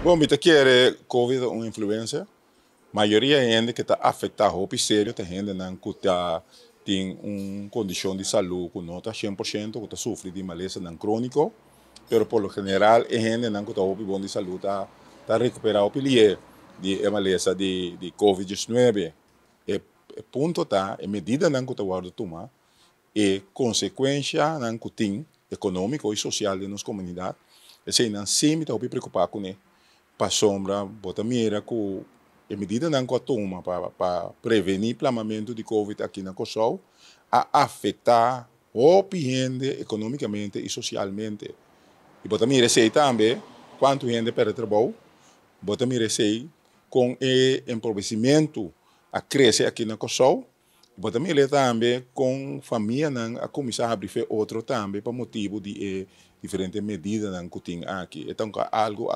Bon, mi ta kere Covid ta un influenza. Mayoria hende ku ta afektá hopi serio ta hendenan ku ta tin un kondishon di salú ku no ta 100%, ku ta sufri di malesanan króniko, pero por lo general e hendenan ku ta hopi bon di salú ta rekuperá hopi lihé di e malesa di Covid 19. E punto ta e medidanan ku ta wòrdu tuma, e konsekuenshanan ku tin ekonómiko i sosial den nos komunidat. Eseinan sí mi ta hopi preokupá kuné, pasobra bo ta mira ku e medidanan ku a tuma pa prevení plamamentu di Covid aki na Kòrsou a afektá hopi hende ekonómikamente i sosialmente. I bo ta mira esei tambe kuantu hende pèrdè trabou, bo ta mira esei kon e empobresimentu a krese aki na Kòrsou. Bo ta mira tambe kon famianan a kuminsá habri fe otro tambe pa motibu di e diferente medidanan ku tin aki. E ta algu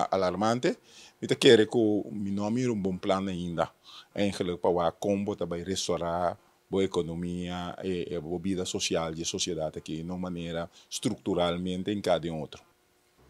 alarmante. Mi ta kere ku mi no a mira un bon plan ainda eigenlijk pa wak kon bo ta bai restorá bo ekonomia i bo bida sosial di e sosiedat aki na un manera strukturalmente hinká den otro.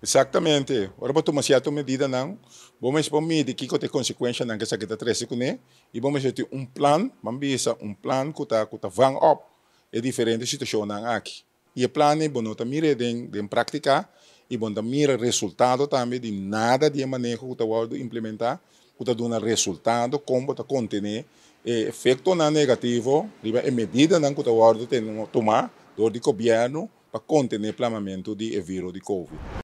Eksaktamente. Ora bo tuma sierto medidanan, bo mester por midi kiko ta e konsekuenshanan ku esaki ta trese kuné i bo mester tin un plan, ban bisa un plan ku ta vang op e diferente situashonnan aki. I e plan ei bo no ta mir'é den práktika i bo no ta mira resultado tambe di nada di e maneho ku ta wòrdu implementá ku ta duna resultado kon bo ta kontené e efektonan negativo riba e medidanan ku ta wòrdu tumá dor di gobièrnu pa kontené plamamentu di e viro di Covid.